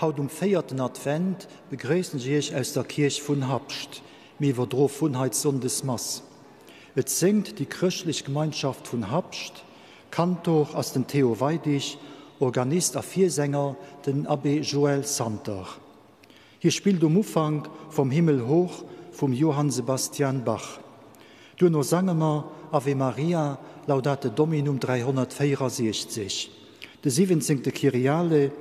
Haut um véierten Advent begréissen ech Iech aus der Kierch vun Habscht. Mir iwwerdroe vun hei d'Sonndesmass. Et séngt déi chrëschtlech Gemeinschaft vun Habscht. Kantor ass den Théo Weidig, Organist a Virsänger den Abbé Joël Santer. Hie spillt um Ufank Vom Himmel hoch vum Johann Sebastian Bach. Duerno sange mer Ave Maria, Laudate Dominum 364, de siwwenzéngte Kyriale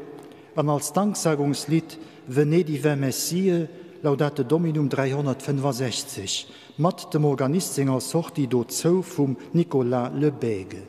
an als Danksagungslidd Venez divin Messie, Laudate Dominum 365, mat dem Organist senger Sortie dozou vum Nicolas Lebègue.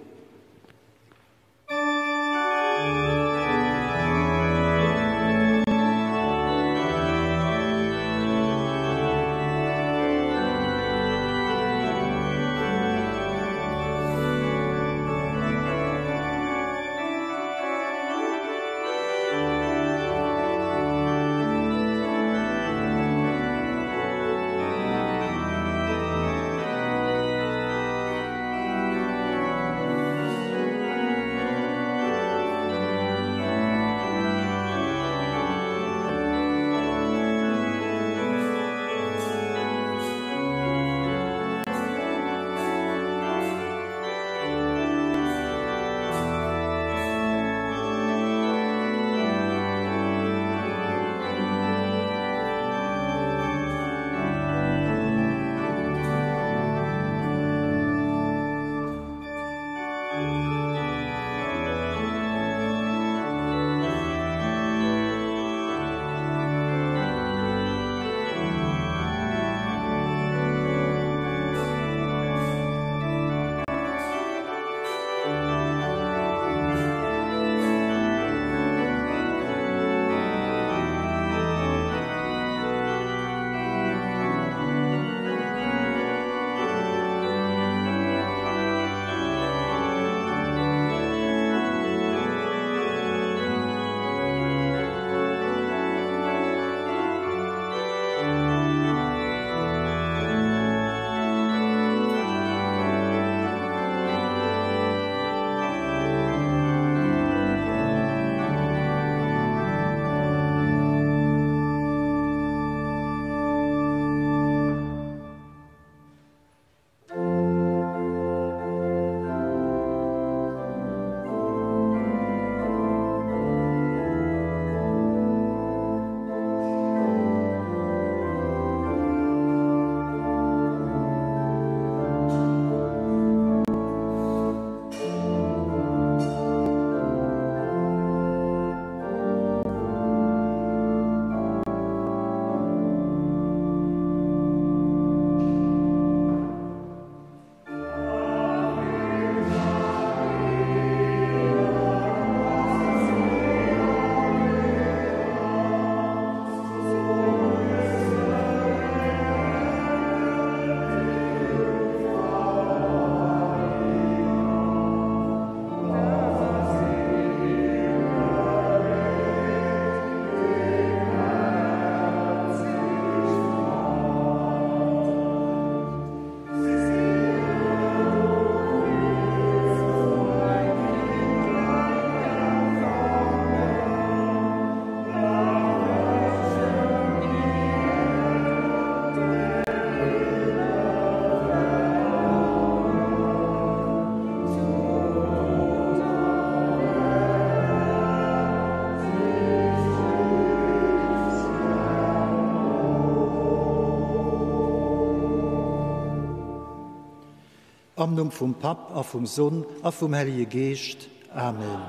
Am Numm vum Papp a vum Sonn a vum Hellege Geescht. Amen.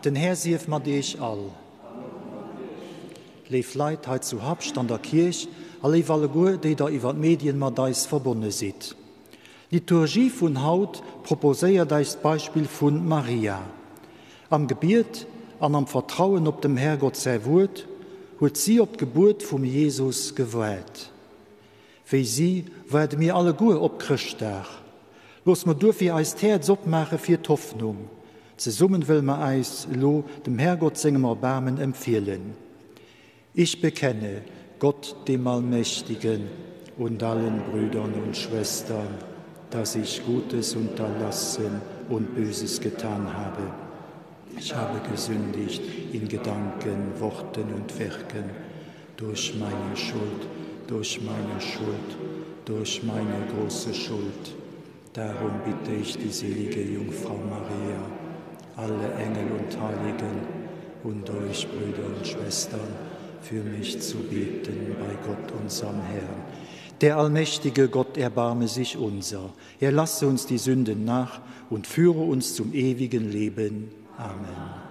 Den Här sief mat iech all. Léif Leit hei zu Habscht an der Kierch a léif alleguer, déi der iwwer d'Medien mat eis verbonne sidd. D'Liturgie vun haut proposéiert eis d'Beispill vu Maria. Am Gebiet an am Vertrauen op dem Härgott säi Wuert huet si op d'Gebuert vum Jesus gewaart. Wéi si waarde mir alleguer op Chrëschtdag. Looss mer duerfir eist Häerz opmaache fir d'Hoffnung. Zesummen wëlle mer eis elo dem Härgott sengem Erbaarmen empfielen. Ich bekenne Gott dem Allmächtigen und allen Brüdern und Schwestern, dass ich Gutes unterlassen und Böses getan habe. Ich habe gesündigt in Gedanken, Worten und Werken, durch meine Schuld, durch meine Schuld, durch meine große Schuld. Darum bitte ich die selige Jungfrau Maria, alle Engel und Heiligen und euch, Brüder und Schwestern, für mich zu beten bei Gott, unserem Herrn. Der allmächtige Gott erbarme sich unser. Er lasse uns die Sünden nach und führe uns zum ewigen Leben. Amen.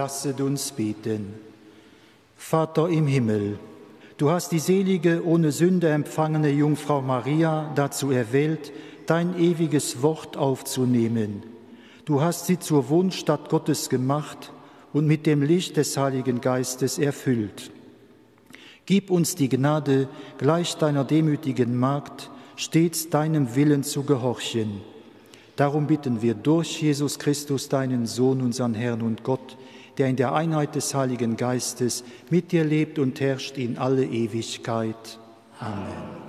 Lasset uns beten. Vater im Himmel, du hast die selige, ohne Sünde empfangene Jungfrau Maria dazu erwählt, dein ewiges Wort aufzunehmen. Du hast sie zur Wohnstatt Gottes gemacht und mit dem Licht des Heiligen Geistes erfüllt. Gib uns die Gnade, gleich deiner demütigen Magd, stets deinem Willen zu gehorchen. Darum bitten wir durch Jesus Christus, deinen Sohn, unseren Herrn und Gott, der in der Einheit des Heiligen Geistes mit dir lebt und herrscht in alle Ewigkeit. Amen.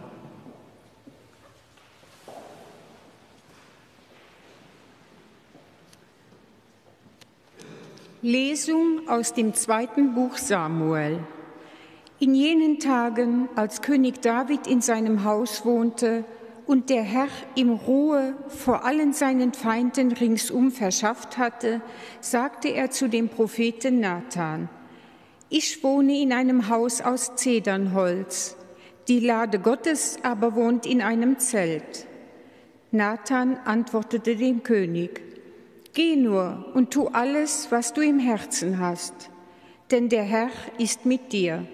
Lesung aus dem zweiten Buch Samuel. In jenen Tagen, als König David in seinem Haus wohnte und der Herr ihm Ruhe vor allen seinen Feinden ringsum verschafft hatte, sagte er zu dem Propheten Nathan, Ich wohne in einem Haus aus Zedernholz, die Lade Gottes aber wohnt in einem Zelt. Nathan antwortete dem König, Geh nur und tu alles, was du im Herzen hast, denn der Herr ist mit dir.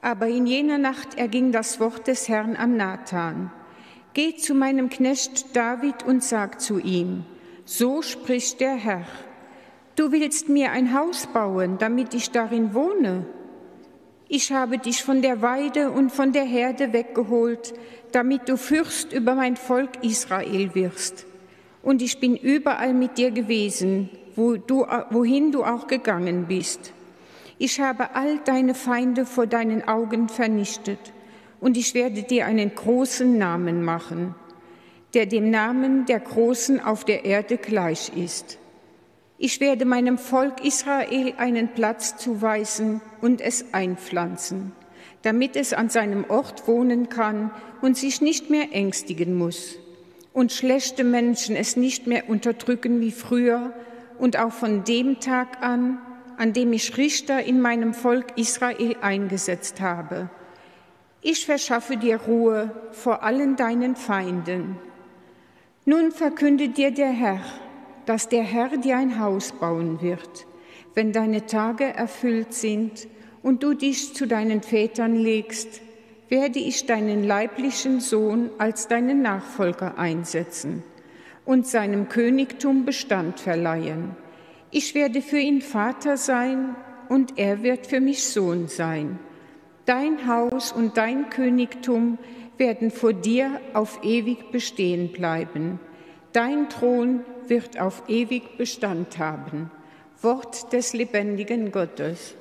Aber in jener Nacht erging das Wort des Herrn an Nathan. Geh zu meinem Knecht David und sag zu ihm, so spricht der Herr, du willst mir ein Haus bauen, damit ich darin wohne. Ich habe dich von der Weide und von der Herde weggeholt, damit du Fürst über mein Volk Israel wirst. Und ich bin überall mit dir gewesen, wo du, wohin du auch gegangen bist. Ich habe all deine Feinde vor deinen Augen vernichtet, und ich werde dir einen großen Namen machen, der dem Namen der Großen auf der Erde gleich ist. Ich werde meinem Volk Israel einen Platz zuweisen und es einpflanzen, damit es an seinem Ort wohnen kann und sich nicht mehr ängstigen muss und schlechte Menschen es nicht mehr unterdrücken wie früher und auch von dem Tag an, an dem ich Richter in meinem Volk Israel eingesetzt habe. Ich verschaffe dir Ruhe vor allen deinen Feinden. Nun verkündet dir der Herr, dass der Herr dir ein Haus bauen wird, wenn deine Tage erfüllt sind und du dich zu deinen Vätern legst, werde ich deinen leiblichen Sohn als deinen Nachfolger einsetzen und seinem Königtum Bestand verleihen. Ich werde für ihn Vater sein und er wird für mich Sohn sein. Dein Haus und dein Königtum werden vor dir auf ewig bestehen bleiben. Dein Thron wird auf ewig Bestand haben. Wort des lebendigen Gottes.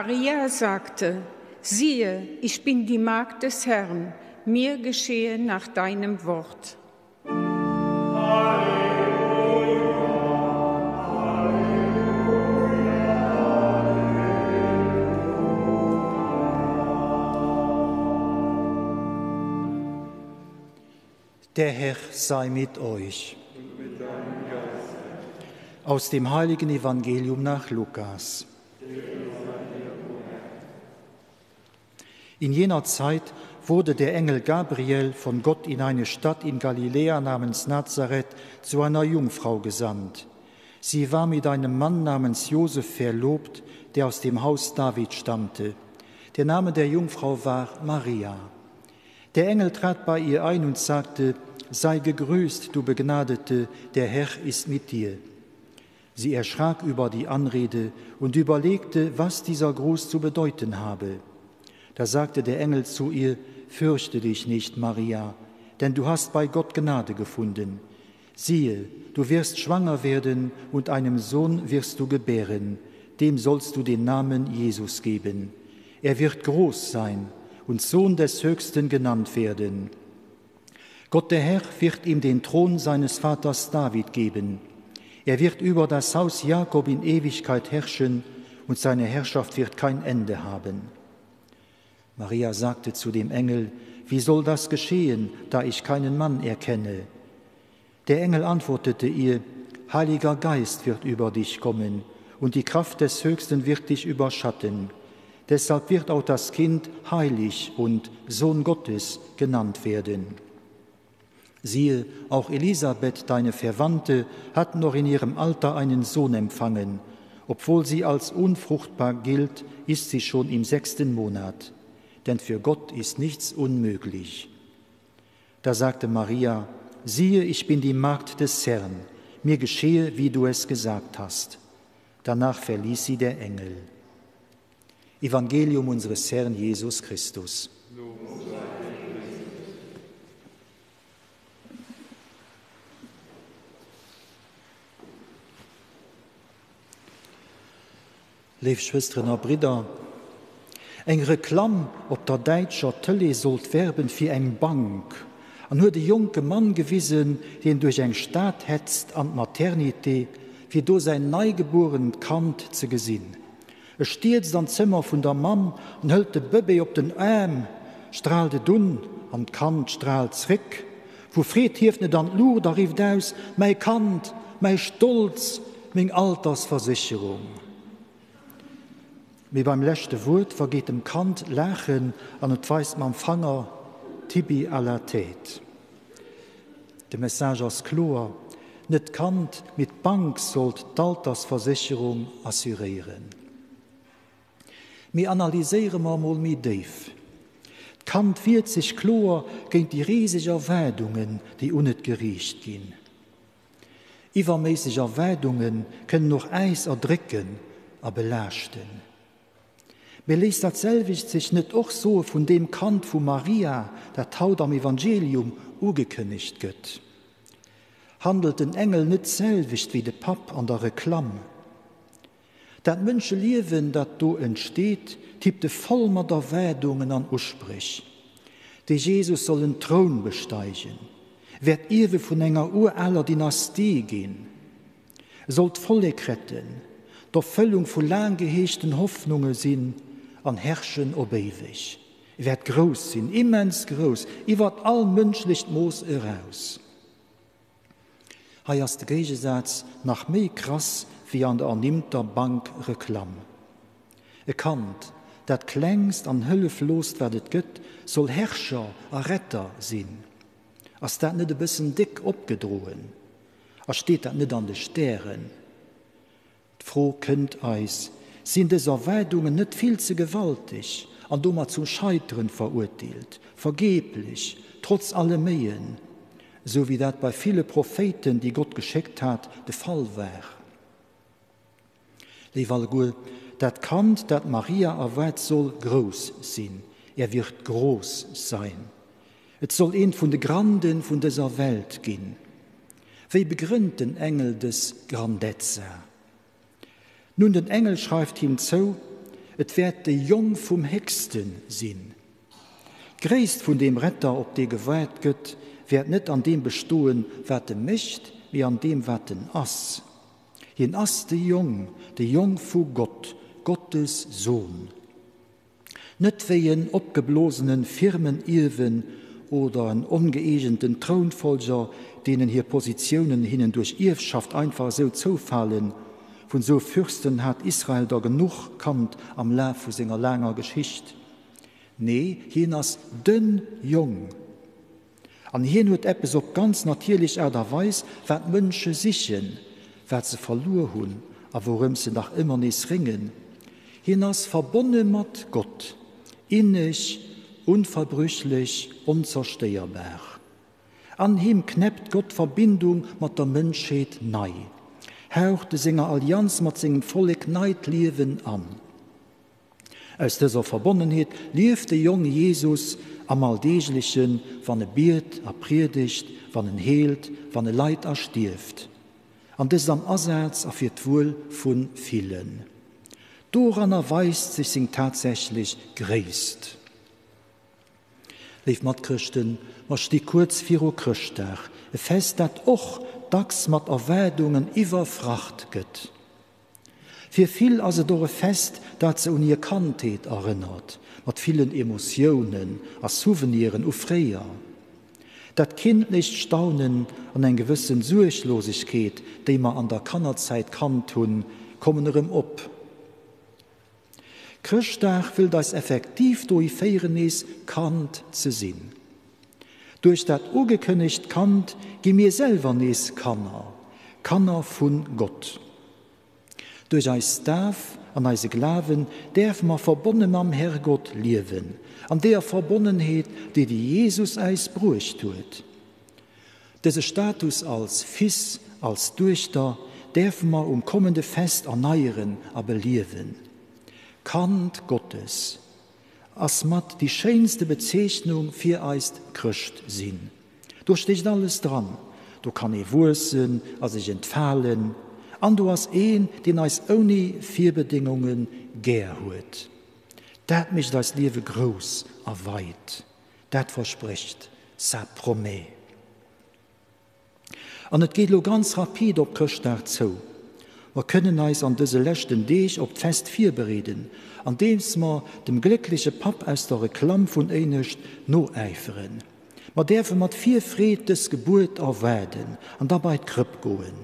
Maria sagte, siehe, ich bin die Magd des Herrn, mir geschehe nach deinem Wort. Der Herr sei mit euch. Aus dem heiligen Evangelium nach Lukas. In jener Zeit wurde der Engel Gabriel von Gott in eine Stadt in Galiläa namens Nazareth zu einer Jungfrau gesandt. Sie war mit einem Mann namens Josef verlobt, der aus dem Haus David stammte. Der Name der Jungfrau war Maria. Der Engel trat bei ihr ein und sagte: Sei gegrüßt, du Begnadete, der Herr ist mit dir. Sie erschrak über die Anrede und überlegte, was dieser Gruß zu bedeuten habe. Da sagte der Engel zu ihr: Fürchte dich nicht, Maria, denn du hast bei Gott Gnade gefunden. Siehe, du wirst schwanger werden und einem Sohn wirst du gebären, dem sollst du den Namen Jesus geben. Er wird groß sein und Sohn des Höchsten genannt werden. Gott der Herr wird ihm den Thron seines Vaters David geben. Er wird über das Haus Jakob in Ewigkeit herrschen, und seine Herrschaft wird kein Ende haben. Maria sagte zu dem Engel: Wie soll das geschehen, da ich keinen Mann erkenne? Der Engel antwortete ihr: Heiliger Geist wird über dich kommen, und die Kraft des Höchsten wird dich überschatten. Deshalb wird auch das Kind heilig und Sohn Gottes genannt werden. Siehe, auch Elisabeth, deine Verwandte, hat noch in ihrem Alter einen Sohn empfangen. Obwohl sie als unfruchtbar gilt, ist sie schon im sechsten Monat. Denn für Gott ist nichts unmöglich. Da sagte Maria: Siehe, ich bin die Magd des Herrn, mir geschehe, wie du es gesagt hast. Danach verließ sie der Engel. Evangelium unseres Herrn Jesus Christus. Léif Schwësteren a Bridder, eng Reklamm op der däitscher Tëlee sollt werben fir eng Bank an huet e jonke Mann gewisen, deen duerch eng Stad hetzt an d'Maternité, fir do säin neigebuerent Kand ze gesinn. E stierzt an d'Zëmmer vun der Mamm an hëlt de Bëbee op den Aarm, straalt et un an d'Kand straalt zréck. Vu Freed hieft en et an d'Luucht a rifft aus, Mäi Kand, mäi Stolz, meng Altersversécherung! Mee beim leschte Wuert vergeet dem Kand d'Laachen an et weist mam Fanger, Tibi à la tête. De Message ass kloer, Net d'Kand, mee d'Bank sollt d'Altersversécherung assuréieren. Mee analyséiere mer emol méi déif. D'Kand wiert sech kloer géint déi riseg Erwaardungen, déi un et geriicht ginn. Iwwerméisseg Erwaardunge kënnen och äis erdrécken a belaaschten. Mee léisst dat selwecht sech net och soe vun deem Kand vu Maria, dat haut am Evangelium ugekënnegt gëtt? Handelt den Engel net d'selwecht wéi de Papp an der Reklamm? Dat Mënscheliewen, dat do entsteet, tippte voll mat Erwaardungen an Uspréch. De Jesus soll en Troun besteigen, wäert Ierwe vun enger uraler Dynastie ginn, e soll d'Vollek retten, d'Erfëllung vu laang geheegten Hoffnunge sinn an herrschen op éiweg. E wäert grouss sinn, immens grouss, iwwert all mënschlecht Mooss eraus. Hei ass de Géigesaz nach méi krass wéi an der ernimmter Bankreklamm. E Kand, dat klengst an hëllefloost wat et gëtt, soll Herrscher a Retter sinn. Ass dat net e bëssen déck opgedroen? A steet dat net an de Stären? D'Fro kënnt eis, Sinn dës Erwaardungen net vill ze gewalteg an domat zum Scheiteren verurteelt, vergeblech, trotz alle Méien, esou wéi dat bei ville Prophéiten, déi Gott geschéckt hat, de Fall war? Léif alleguer, dat Kand, dat d'Maria erwaart, soll grouss sinn, Er wird groß sein. Et soll eent vun de Granden vun dëser Welt ginn. Wéi begrënnt den Engel dës Grandezza? Nun, den Engel schreift him zou, Et wäert de Jong vum Héchste sinn. D'Gréisst vun deem Retter, op dee gewaart gëtt, wäert net an deem bestoen, wat e mécht, mee an deem, wat en ass. Hien ass de Jong, de Jong vu Gott, Gottes Sohn. Net wéi en opgeblosene Firmenierwen oder en ongëeegenten Trounfolger, deenen hir Positiounen hinnen duerch Ierfschaft einfach esou zoufalen. Vun esou Fürsten hat Israel der genuch kannt am Laf vu senger laanger Geschicht. Nee, hien ass den Jong. An hien huet eppes op ganz natierlech Aart a Weis, wat d'Mënsche sichen, wat se verluer hunn a wourëms se nach ëmmer nees réngen, Hien ass verbonne mat Gott, inneg, onverbrüchlech, onzerstéierbar. An him knäppt Gott d'Verbindung mat der Mënschheet nei, haucht e senger Allianz mat sengem Vollek neit Liewen an. Aus dëser Verbonnenheet lieft de Jong Jesus am Alldeeglechen, wann e biet a priedegt, wann en heelt, wann e leit a stierft. An dëst am Asaz a fir d'Wuel vu villen. Doranner weist sech seng tatsächlech Gréisst. Léif Matchrëschten, mer sti kuerz viru Chrëschtdag, e Fest, dat och dacks mat Erwaardungen iwwerfracht gëtt. Fir vill ass et och e Fest, dat se un hir Kandheet erënnert, mat villen Emotiounen a Souveniren u fréier. Dat kindlecht Staunen an eng gewëssen Suerglosegkeet, déi mer an der Kannerzäit kannt hunn, kommen erëm op. Chrëschtdag wëllt eis effektiv dohi féieren nees Kand ze sinn. Duerch dat ugekënnegt Kand gi mir selwer nees Kanner, Kanner vu Gott. Duerch eis Daf an eise Glawen däerfe mer verbonne mam Herrgott liewen, an deeër Verbonnenheet, déi de Jesus äis bruecht huet. Dëse Status als Fils, als Duechter däerfe mer um kommende Fest erneieren a beliewen. Kand Gottes ass mat déi schéinste Bezeechnung fir eist Chrëschtsinn. Do stécht alles dran, do kann ee wuessen a sech entfalen an do ass een, deen eis ouni Virbedéngunge gär huet. Dat mécht eist Liewe grouss a weit. Dat versprécht, ça promet. An et geet elo ganz rapid op Chrëschtdag zou. Mer kënnen eis an dëse leschten Deeg op d'Fest virbereeden, andeems mer dem gléckleche Papp aus der Reklamm vun éinescht noäiferen. Mer däerfe mat Virfreed dës Gebuert erwaarden an da bei d'Krëpp goen.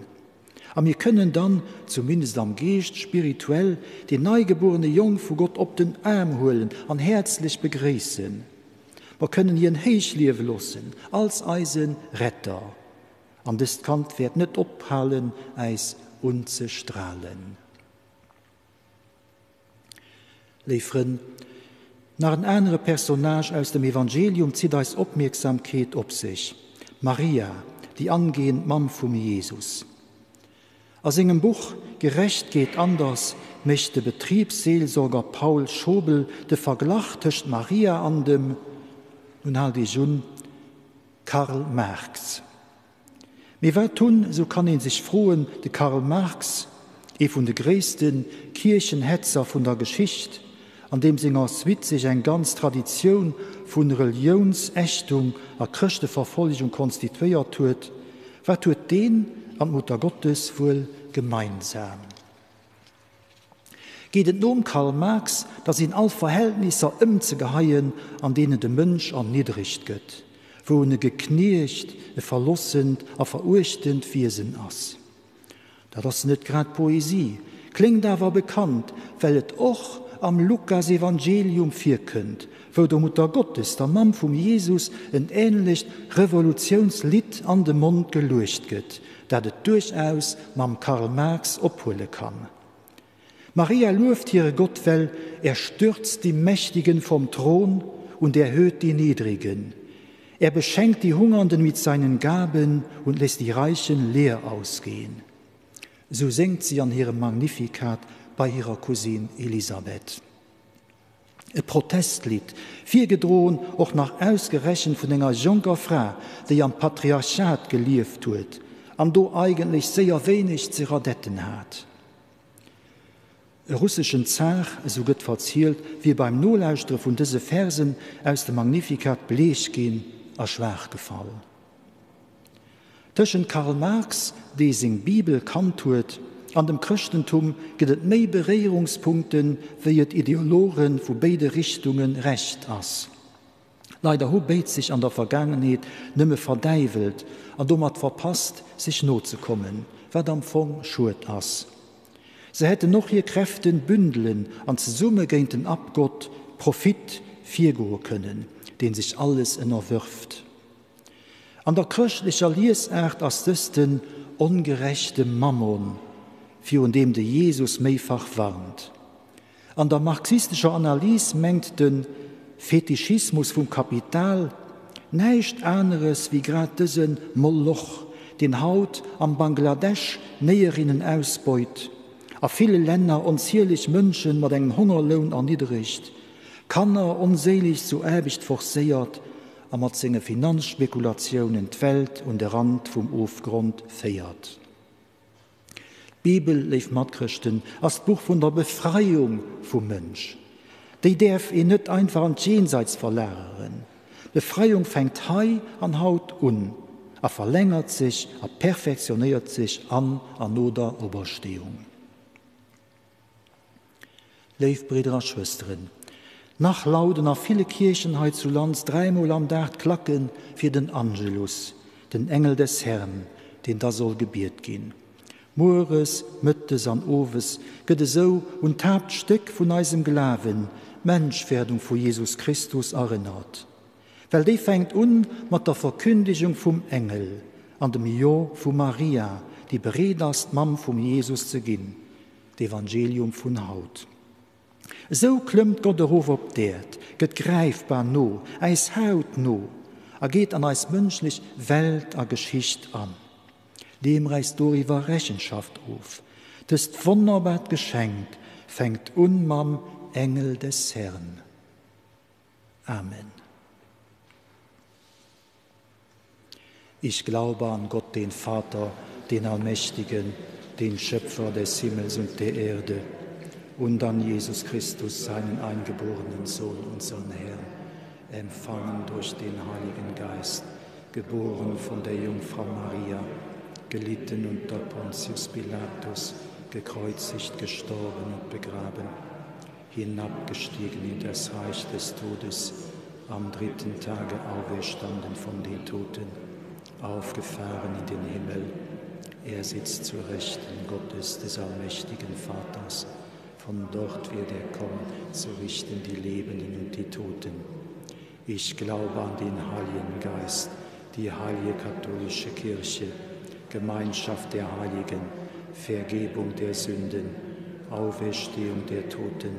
A mir kënnen dann, zumindest am Geescht, spirituell, deen neigebuerene Jong vu Gott op den Aarm huelen an häerzlech begréissen. Mer kënnen hien héich liewe loossen als eise Retter. An dëst Kand wäert net ophalen, äis unzestralen. Léif Frënn, nach en anere Personnage aus dem Evangelium zitt eis Opmierksamkeet op sech, Maria, déi angehend Mamm vum Jesus. A sengem Buch Gerecht geht anders mécht de Betribsseelsorger Paul Schobel de Verglach tëscht Maria an dem, nun haalt Iech un, Karl Marx. Mee wat hunn, esou kann ee sech froen, de Karl Marx, ee vun de gréisste Kierchenhetzer vun der Geschicht, an deem senger Suite sech eng ganz Traditioun vu Reliounsächtung a Chrëschteverfollegung konstituéiert huet, wat huet deen an d'Muttergottes wuel gemeinsam? Geet et nom Karl Marx, da sinn all Verhältnisser ëmzegeheien, an deenen de Mënsch erniddregt gëtt, wou en e gekniecht, e verlossent a veruechtent Wiesen ass. Dat ass net grad Poesie, kléngt awer bekannt, well et och am Lukasevangelium virkënnt, wou der Mutter Gottes, der Mamm vum Jesus, en änlecht Revolutiounslidd an de Mond geluecht gëtt, dat et duerchaus mam Karl Marx ophuele kann. Maria lueft hire Gott, well er stürzt die Mächtigen vom Thron und erhöht die Niedrigen. Er beschenkt die Hungernden mit seinen Gaben und lässt die Reichen leer ausgehen. Sou séngt si an hirem Magnificat bei hirer Cousine Elisabeth. E Protestlidd, virgedroen och nach ausgerechent vun enger jonker Fra, déi am Patriarchat gelieft huet an do eigentlech séier wéineg ze radetten hat. E russeschen Zar, esou gëtt verzielt, wier beim Nolauschtere vun dëse Versen aus dem Magnificat bleech ginn a schwaach gefall. Tëschent Karl Marx, dee seng Bibel kannt huet, an dem Chrëschtentum gëtt et méi Beréierungspunkten, wéi et Ideologe vu béide Richtunge recht ass. Leider hu béid sech an der Vergaangenheet nëmme verdäiwelt an domat verpasst, sech nozekommen, wat am Fong schued ass. Se hätten och hir Kräften bündelen an zesumme géint den Abgott Profit virgoe kënnen, deen sech alles ënnerwërft. An der chrëschtlecher Liesaart ass dëst den ongerechte Mammon, virun deem de Jesus méifach warnt. An der marxistescher Analys mengt de Fetischismus vum Kapital näischt aneres wéi grad dëse Moloch, deen haut am Bangladesch Néierinnen ausbeut, a ville Länner onzieleg Mënschen mat engem Hongerloun erniddregt, Kanner onséileg zu Aarbecht forcéiert a mat senge Finanzspekulatiounen d'Welt un de Rand vum Ofgrond féiert. D'Bibel, léif Matchrëschten, ass d'Buch vun der Befreiung vum Mënsch. Déi däerf een net einfach an d'Jenseits verlageren. D'Befreiung fänkt hei an haut un a verlängert sech a perfektionéiert sech an an no der Opersteeung. Léif Bridder a Schwësteren, nach lauden a ville Kierchen hei zu Lands dräimol am Dag d'Klacke fir den Angelus, den Engel des Herrn, deen da soll gebiet ginn. Mueres, mëttes an owes gëtt esou un d'Haaptstéck vun eisem Glawen, d'Menschwerdung vu Jesus Christus, erënnert. Well déi fänkt un mat der Verkündigung vum Engel an dem Jo vu Maria, déi bereet ass, d'Mamm vum Jesus ze ginn. D'Evangelium vun haut. Esou klëmmt Gott erof op d'Äerd, gëtt gräifbar no, äis haut no, a geet an eis mënschlech Welt a Geschicht an. Deem räisst doriwwer Rechenschaft of. Dëst wonnerbart Geschenk fänkt un mam Engel des Herrn. Amen. Ich glaube an Gott, den Vater, den Allmächtigen, den Schöpfer des Himmels und der Erde, und an Jesus Christus, seinen eingeborenen Sohn, unseren Herrn, empfangen durch den Heiligen Geist, geboren von der Jungfrau Maria, gelitten unter Pontius Pilatus, gekreuzigt, gestorben und begraben, hinabgestiegen in das Reich des Todes, am dritten Tage auferstanden von den Toten, aufgefahren in den Himmel. Er sitzt zu Rechten Gottes des allmächtigen Vaters. Von dort wird er kommen, zu richten die Lebenden und die Toten. Ich glaube an den Heiligen Geist, die heilige katholische Kirche, Gemeinschaft der Heiligen, Vergebung der Sünden, Auferstehung der Toten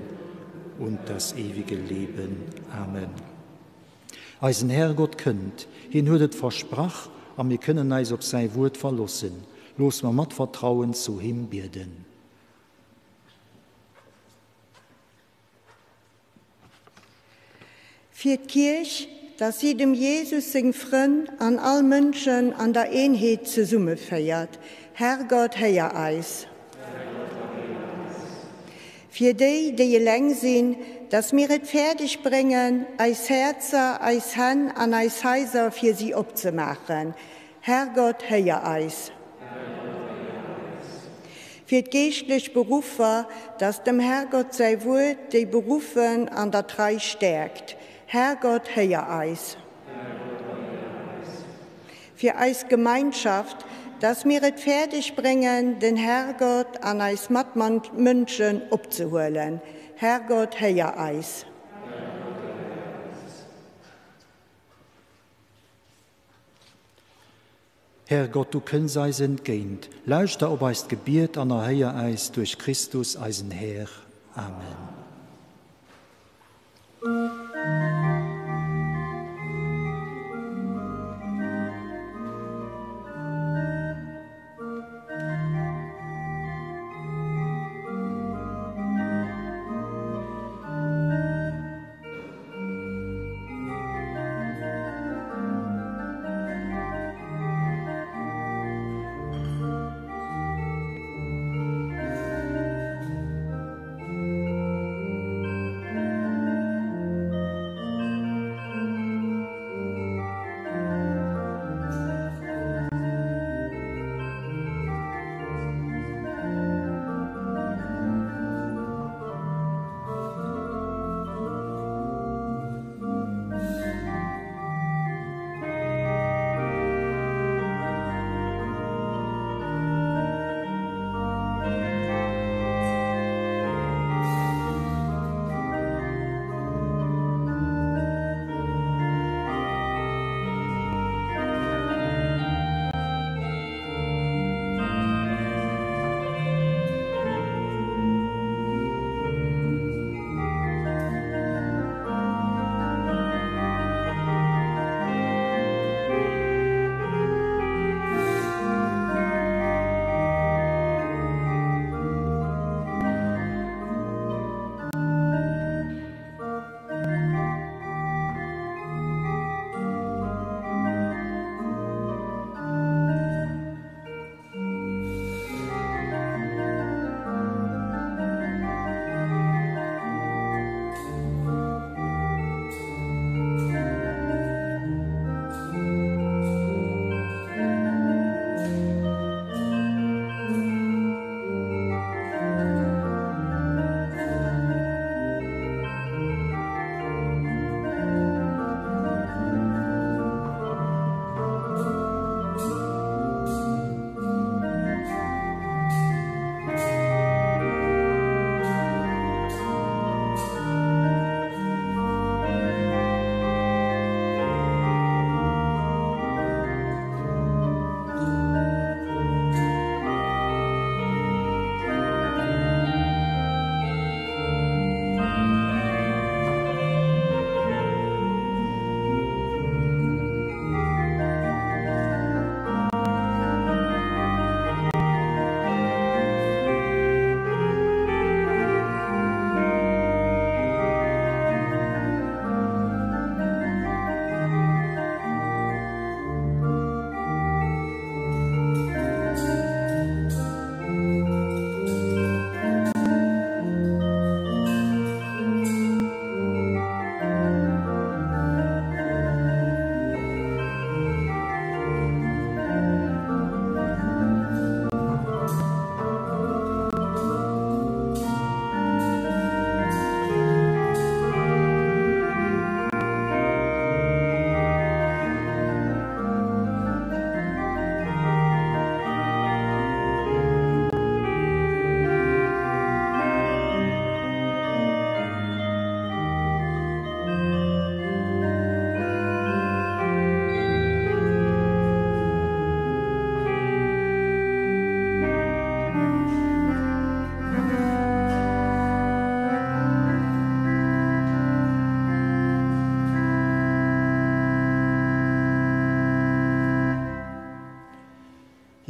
und das ewige Leben. Amen. Eisen Herrgott kënnt, hien huet et versprach a mir kënnen eis op säi Wuert verloossen. Looss mer mat Vertrauen zu him bieden. Fir d'Kierch, dass si dem Jesus seng Frënn an all Mënschen an der Eenheet zesummeféiert. Herrgott, héier eis. Fir déi, déi eleng sinn, dass mir et fäerdeg bréngen, eis Häerzer, eis Hänn an eis Haiser fir si opzemaachen. Herrgott, héier eis. Fir d'geeschtlech Beruffer, dass dem Herrgott säi Wuert déi Beruffen an der Trei stäerkt. Herrgott, héier eis. Fir eis Gemeinschaft, dass mir et fäerdeg bréngen, den Herrgott an eis Matmënschen opzehuelen. Herrgott, héier eis. Herrgott, du kënns eis entgéint. Lauschter op eist Gebiet an erhéier äis duerch Christus, eisen Här. Amen.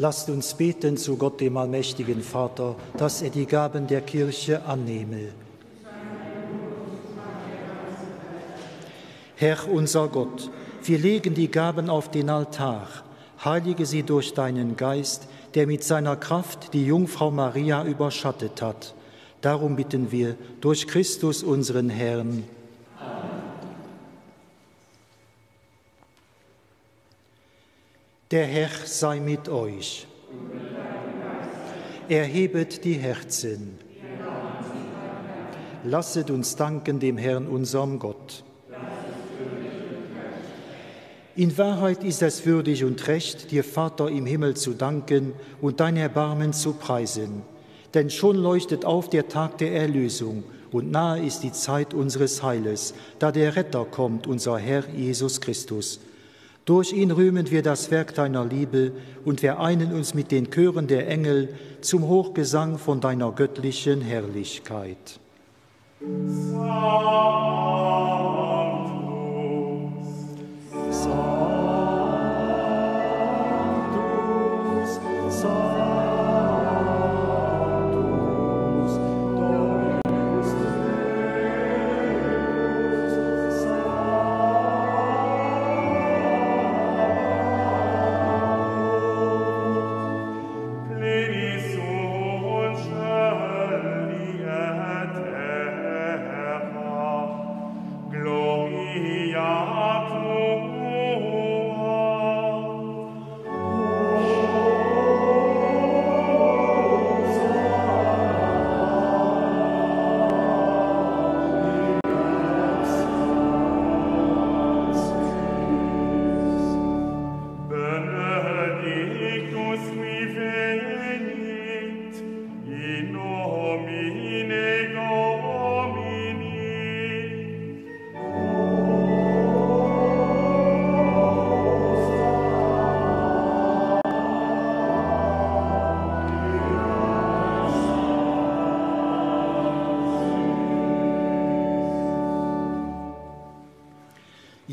Lasst uns beten zu Gott, dem allmächtigen Vater, dass er die Gaben der Kirche annehme. Herr unser Gott, wir legen die Gaben auf den Altar, heilige sie durch deinen Geist, der mit seiner Kraft die Jungfrau Maria überschattet hat. Darum bitten wir durch Christus unseren Herrn. Amen. Der Herr sei mit euch. Erhebet die Herzen. Lasset uns danken dem Herrn, unserem Gott. In Wahrheit ist es würdig und recht, dir Vater im Himmel zu danken und dein Erbarmen zu preisen. Denn schon leuchtet auf der Tag der Erlösung und nahe ist die Zeit unseres Heiles, da der Retter kommt, unser Herr Jesus Christus. Durch ihn rühmen wir das Werk deiner Liebe und wir einen uns mit den Chören der Engel zum Hochgesang von deiner göttlichen Herrlichkeit. Sanctus, Sanctus, Sanctus.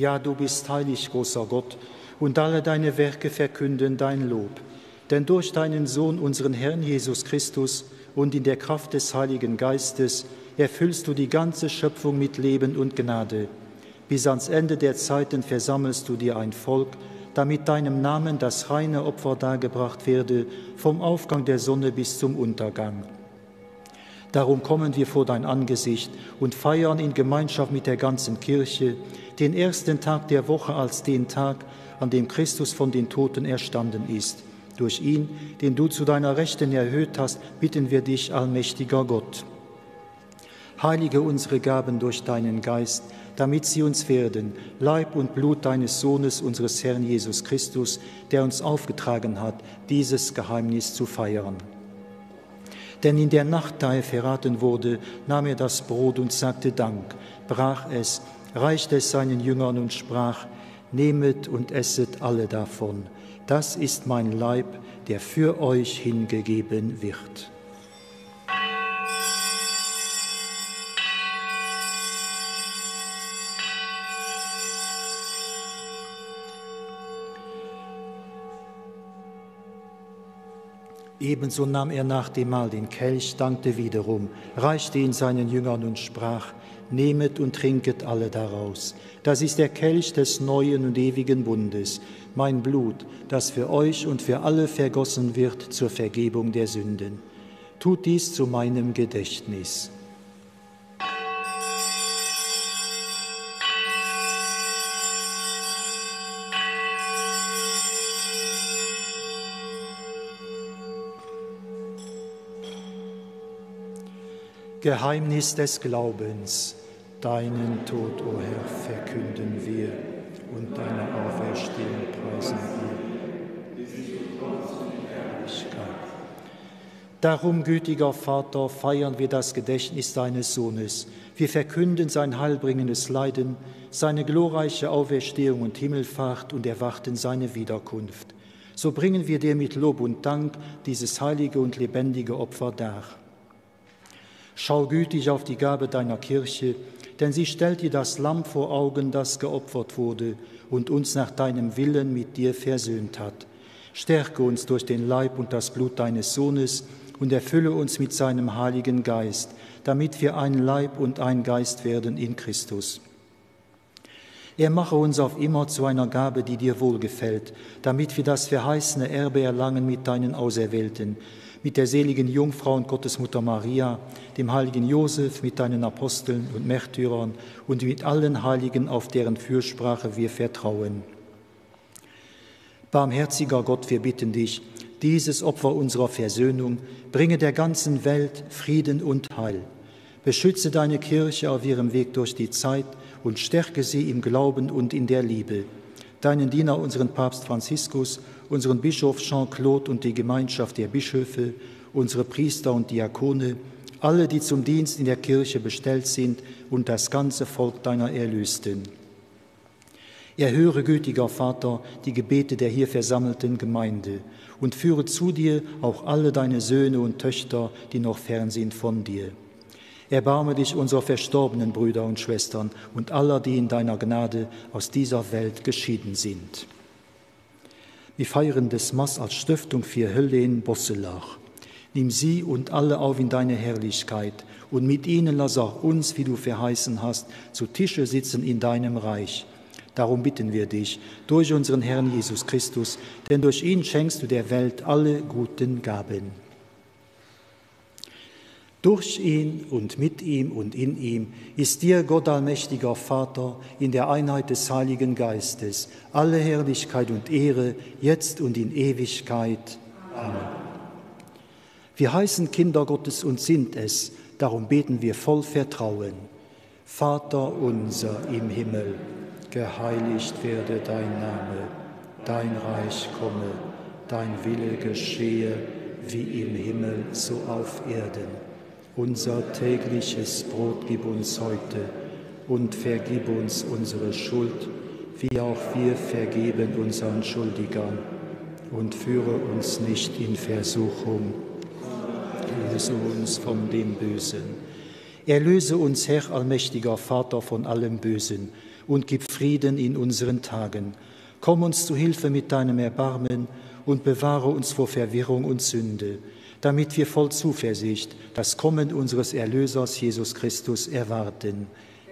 Ja, du bist heilig, großer Gott, und alle deine Werke verkünden dein Lob. Denn durch deinen Sohn, unseren Herrn Jesus Christus, und in der Kraft des Heiligen Geistes erfüllst du die ganze Schöpfung mit Leben und Gnade. Bis ans Ende der Zeiten versammelst du dir ein Volk, damit deinem Namen das reine Opfer dargebracht werde, vom Aufgang der Sonne bis zum Untergang. Darum kommen wir vor dein Angesicht und feiern in Gemeinschaft mit der ganzen Kirche den ersten Tag der Woche als den Tag, an dem Christus von den Toten erstanden ist. Durch ihn, den du zu deiner Rechten erhöht hast, bitten wir dich, allmächtiger Gott. Heilige unsere Gaben durch deinen Geist, damit sie uns werden, Leib und Blut deines Sohnes, unseres Herrn Jesus Christus, der uns aufgetragen hat, dieses Geheimnis zu feiern. Denn in der Nacht, da er verraten wurde, nahm er das Brot und sagte Dank, brach es, reichte es seinen Jüngern und sprach, Nehmet und esset alle davon. Das ist mein Leib, der für euch hingegeben wird. Ebenso nahm er nach dem Mahl den Kelch, dankte wiederum, reichte ihn seinen Jüngern und sprach, Nehmet und trinket alle daraus. Das ist der Kelch des neuen und ewigen Bundes, mein Blut, das für euch und für alle vergossen wird zur Vergebung der Sünden. Tut dies zu meinem Gedächtnis. Geheimnis des Glaubens, deinen Tod, o Herr, verkünden wir und deine Auferstehung preisen wir. Darum, gütiger Vater, feiern wir das Gedächtnis deines Sohnes. Wir verkünden sein heilbringendes Leiden, seine glorreiche Auferstehung und Himmelfahrt und erwarten seine Wiederkunft. So bringen wir dir mit Lob und Dank dieses heilige und lebendige Opfer dar. Schau gütig auf die Gabe deiner Kirche, denn sie stellt dir das Lamm vor Augen, das geopfert wurde und uns nach deinem Willen mit dir versöhnt hat. Stärke uns durch den Leib und das Blut deines Sohnes und erfülle uns mit seinem Heiligen Geist, damit wir ein Leib und ein Geist werden in Christus. Er mache uns auf immer zu einer Gabe, die dir wohlgefällt, damit wir das verheißene Erbe erlangen mit deinen Auserwählten, mit der seligen Jungfrau und Gottesmutter Maria, dem heiligen Josef, mit deinen Aposteln und Märtyrern und mit allen Heiligen, auf deren Fürsprache wir vertrauen. Barmherziger Gott, wir bitten dich, dieses Opfer unserer Versöhnung bringe der ganzen Welt Frieden und Heil. Beschütze deine Kirche auf ihrem Weg durch die Zeit und stärke sie im Glauben und in der Liebe. Deinen Diener, unseren Papst Franziskus, unseren Bischof Jean-Claude und die Gemeinschaft der Bischöfe, unsere Priester und Diakone, alle, die zum Dienst in der Kirche bestellt sind und das ganze Volk deiner Erlösten. Erhöre, gütiger Vater, die Gebete der hier versammelten Gemeinde und führe zu dir auch alle deine Söhne und Töchter, die noch fern sind von dir. Erbarme dich unserer verstorbenen Brüder und Schwestern und aller, die in deiner Gnade aus dieser Welt geschieden sind. Wir feiern des Mass als Stiftung für Helen Bosselach. Nimm sie und alle auf in deine Herrlichkeit und mit ihnen lass auch uns, wie du verheißen hast, zu Tische sitzen in deinem Reich. Darum bitten wir dich, durch unseren Herrn Jesus Christus, denn durch ihn schenkst du der Welt alle guten Gaben. Durch ihn und mit ihm und in ihm ist dir, Gott allmächtiger Vater, in der Einheit des Heiligen Geistes, alle Herrlichkeit und Ehre, jetzt und in Ewigkeit. Amen. Wir heißen Kinder Gottes und sind es, darum beten wir voll Vertrauen. Vater unser im Himmel, geheiligt werde dein Name, dein Reich komme, dein Wille geschehe, wie im Himmel so auf Erden. Unser tägliches Brot gib uns heute und vergib uns unsere Schuld, wie auch wir vergeben unseren Schuldigern. Und führe uns nicht in Versuchung, erlöse uns von dem Bösen. Erlöse uns, Herr allmächtiger Vater, von allem Bösen und gib Frieden in unseren Tagen. Komm uns zu Hilfe mit deinem Erbarmen und bewahre uns vor Verwirrung und Sünde, damit wir voll Zuversicht das Kommen unseres Erlösers Jesus Christus erwarten.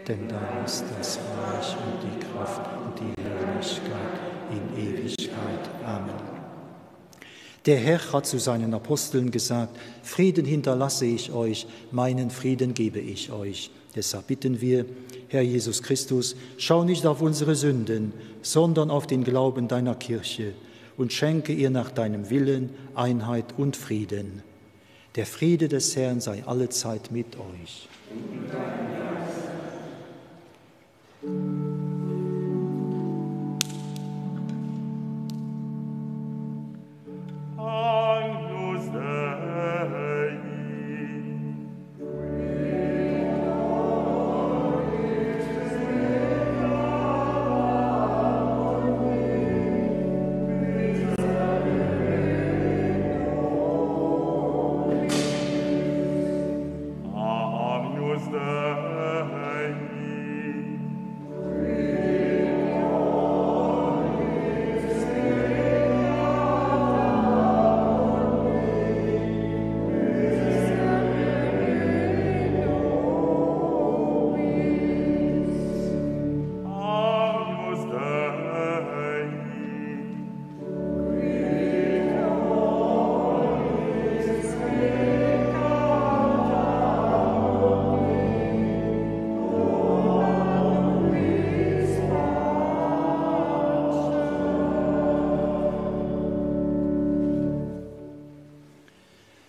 Denn dein ist das Reich und die Kraft und die Herrlichkeit in Ewigkeit. Amen. Der Herr hat zu seinen Aposteln gesagt, Frieden hinterlasse ich euch, meinen Frieden gebe ich euch. Deshalb bitten wir, Herr Jesus Christus, schau nicht auf unsere Sünden, sondern auf den Glauben deiner Kirche und schenke ihr nach deinem Willen Einheit und Frieden. Der Friede des Herrn sei allezeit mit euch. Agnus Dei. Agnus Dei. Agnus Dei.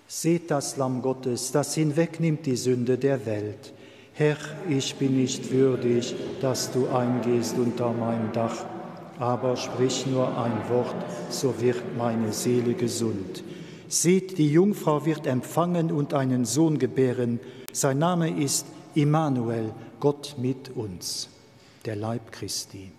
Seht das Lamm Gottes, das hinwegnimmt die Sünde der Welt. Herr, ich bin nicht würdig, dass du eingehst unter mein Dach, aber sprich nur ein Wort, so wird meine Seele gesund. Seht, die Jungfrau wird empfangen und einen Sohn gebären. Sein Name ist Immanuel, Gott mit uns, der Leib Christi.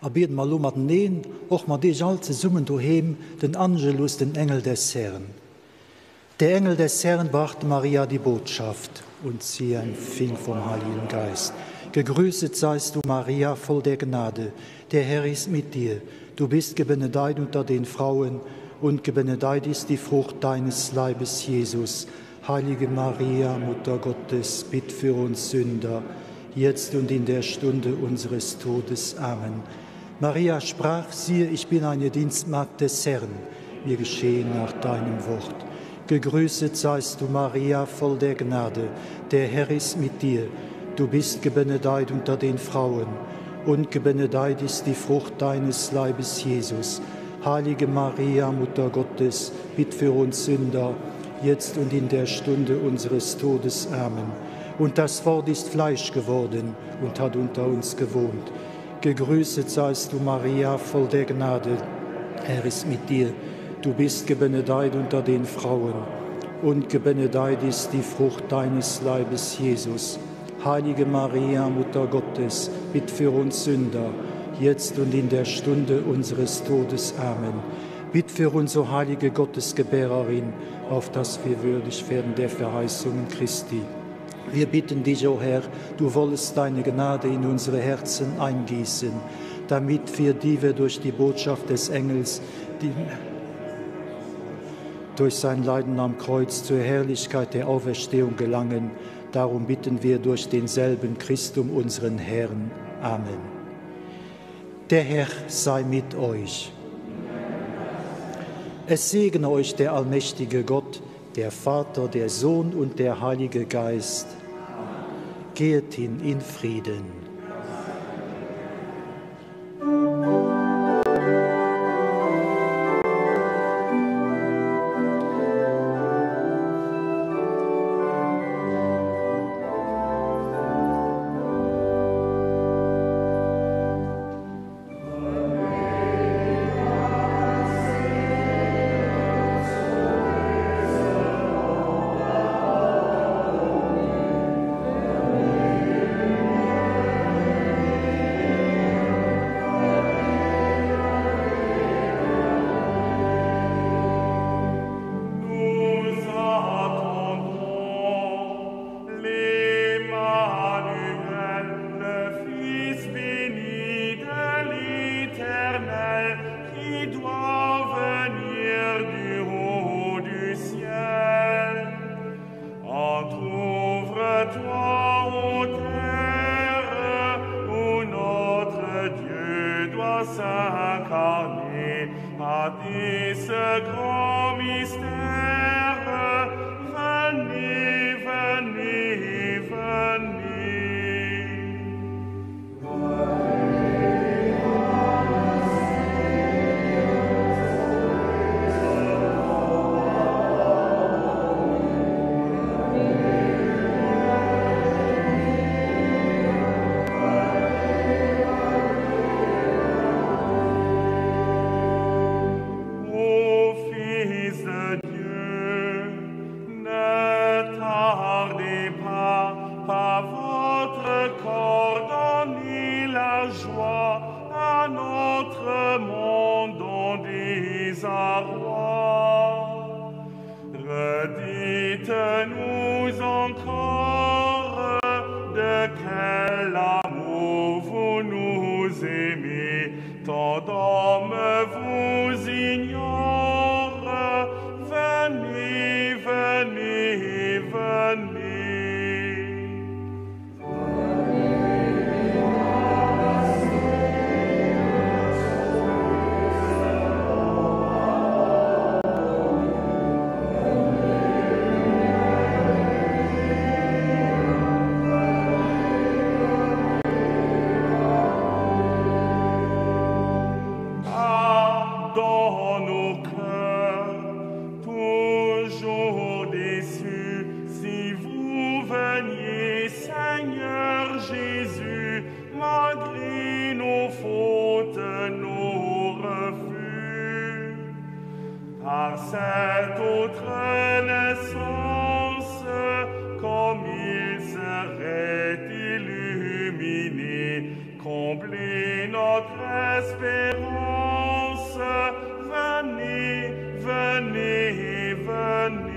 A bieden mer elo mateneen, och mat Iech all zesummen doheem, den Angelus, den Engel des Herrn. Der Engel des Herrn brachte Maria die Botschaft, und sie empfing vom Heiligen Geist. Gegrüßet seist du, Maria, voll der Gnade, der Herr ist mit dir. Du bist gebenedeit unter den Frauen, und gebenedeit ist die Frucht deines Leibes, Jesus. Heilige Maria, Mutter Gottes, bitt für uns Sünder, jetzt und in der Stunde unseres Todes. Amen. Maria sprach, siehe, ich bin eine Dienstmagd des Herrn, mir geschehe nach deinem Wort. Gegrüßet seist du, Maria, voll der Gnade, der Herr ist mit dir. Du bist gebenedeit unter den Frauen, und gebenedeit ist die Frucht deines Leibes, Jesus. Heilige Maria, Mutter Gottes, bitt für uns Sünder, jetzt und in der Stunde unseres Todes. Amen. Und das Wort ist Fleisch geworden und hat unter uns gewohnt. Gegrüßet seist du, Maria, voll der Gnade. Herr ist mit dir. Du bist gebenedeit unter den Frauen, und gebenedeit ist die Frucht deines Leibes, Jesus. Heilige Maria, Mutter Gottes, bitt für uns Sünder, jetzt und in der Stunde unseres Todes. Amen. Bitt für uns, o heilige Gottesgebärerin, auf dass wir würdig werden der Verheißungen Christi. Wir bitten dich, o Herr, du wollest deine Gnade in unsere Herzen eingießen, damit wir, die wir durch die Botschaft des Engels, die durch sein Leiden am Kreuz zur Herrlichkeit der Auferstehung gelangen, darum bitten wir durch denselben Christum unseren Herrn. Amen. Der Herr sei mit euch. Es segne euch der allmächtige Gott, der Vater, der Sohn und der Heilige Geist. Geht hin in Frieden. comblez notre espérance, venez, venez, venez.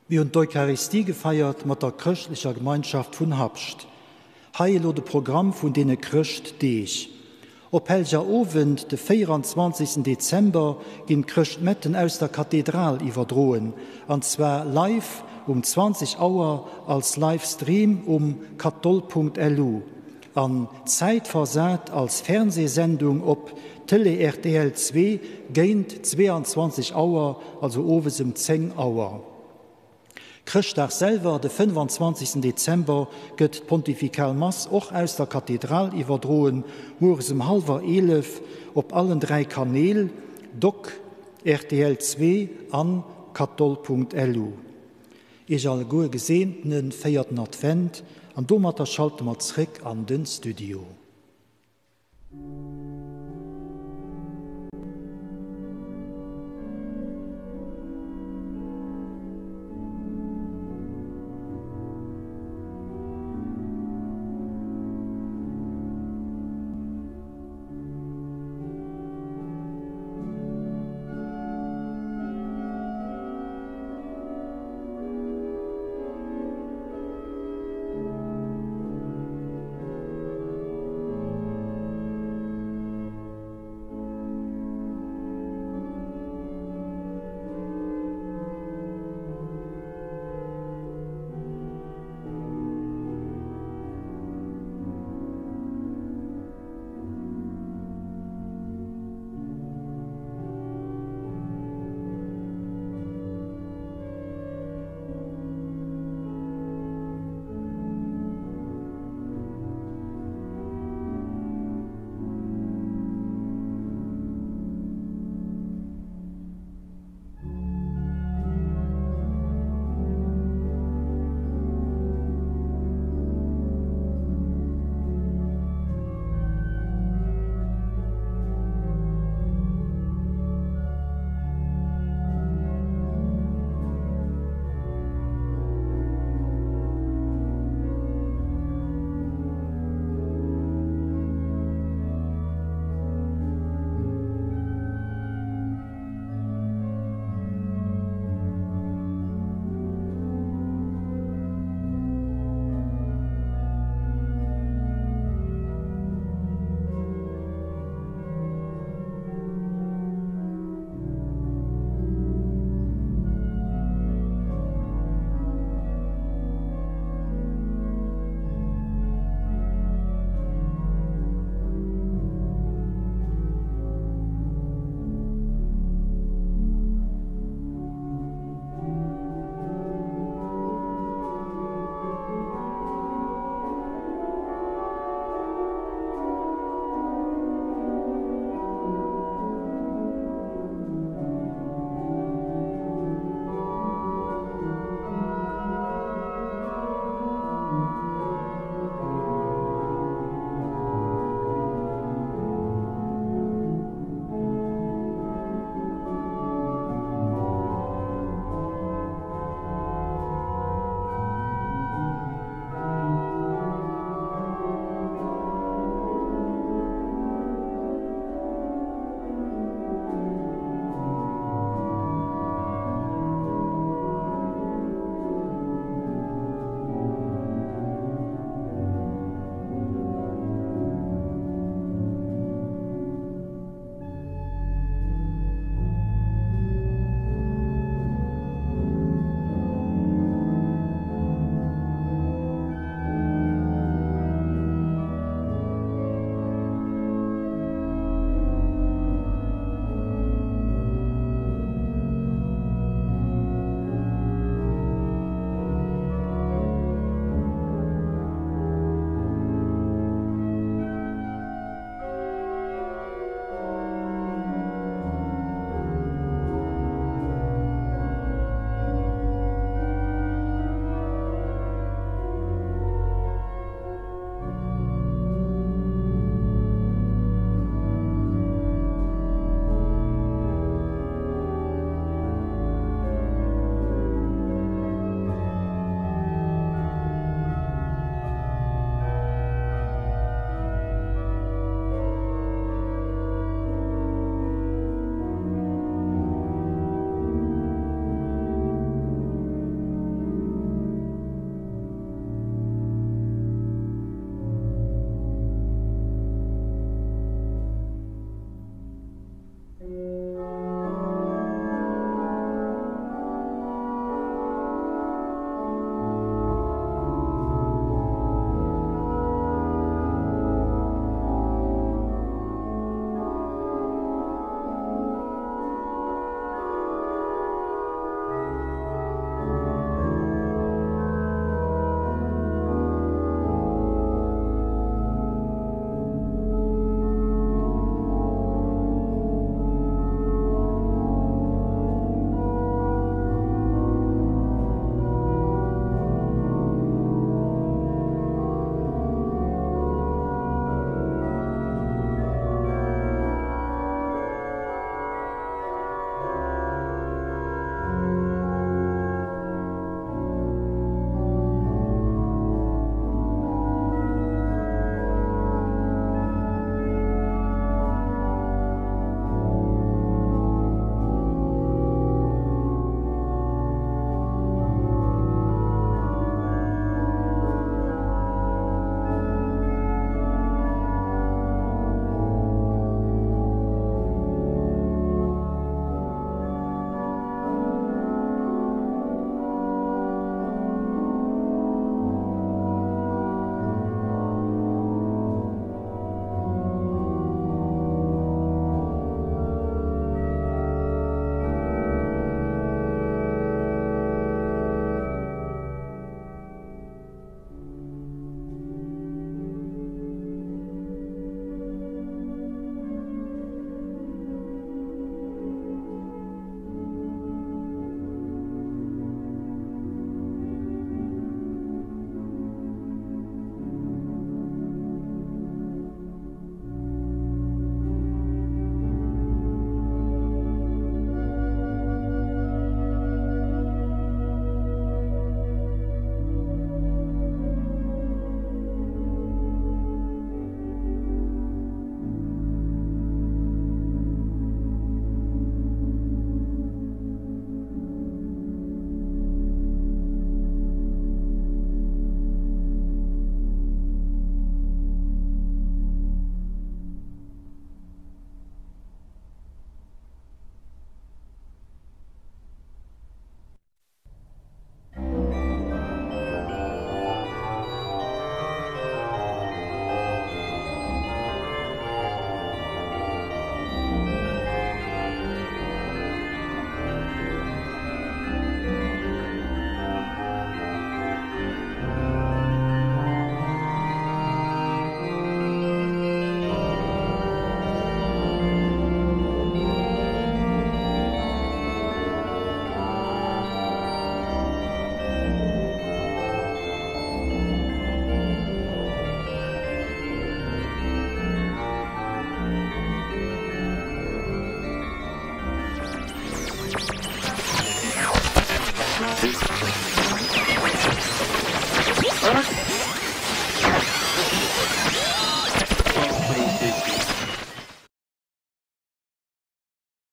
Mir hunn d'Eucharistie gefeiert mat der chrëschtlecher Gemeinschaft vun Habscht. Hei elo de Programm vun deene Chrëschtdeeg. Op Hellger Owend, de 24 Dezember, ginn d'Chrëschtmetten aus der Kathedral iwwerdroen, an zwar live um 20 Auer als Livestream um katholl.lu an zäitversat als Fernsehsendung op Télé rtl 2 géint 22 Auer, also owes um 10 Auer. Chrëschtdag selwer, de 25 Dezember, gëtt d'Pontifikal Mass och aus der Kathedral iwwerdroen, mueres um hallwer 11 op allen 3 Kaneel, Doc, rtl 2 an katholl.lu. Iech alleguer e geseentene véierten Advent an domatter schalte mer zréck an den Studio.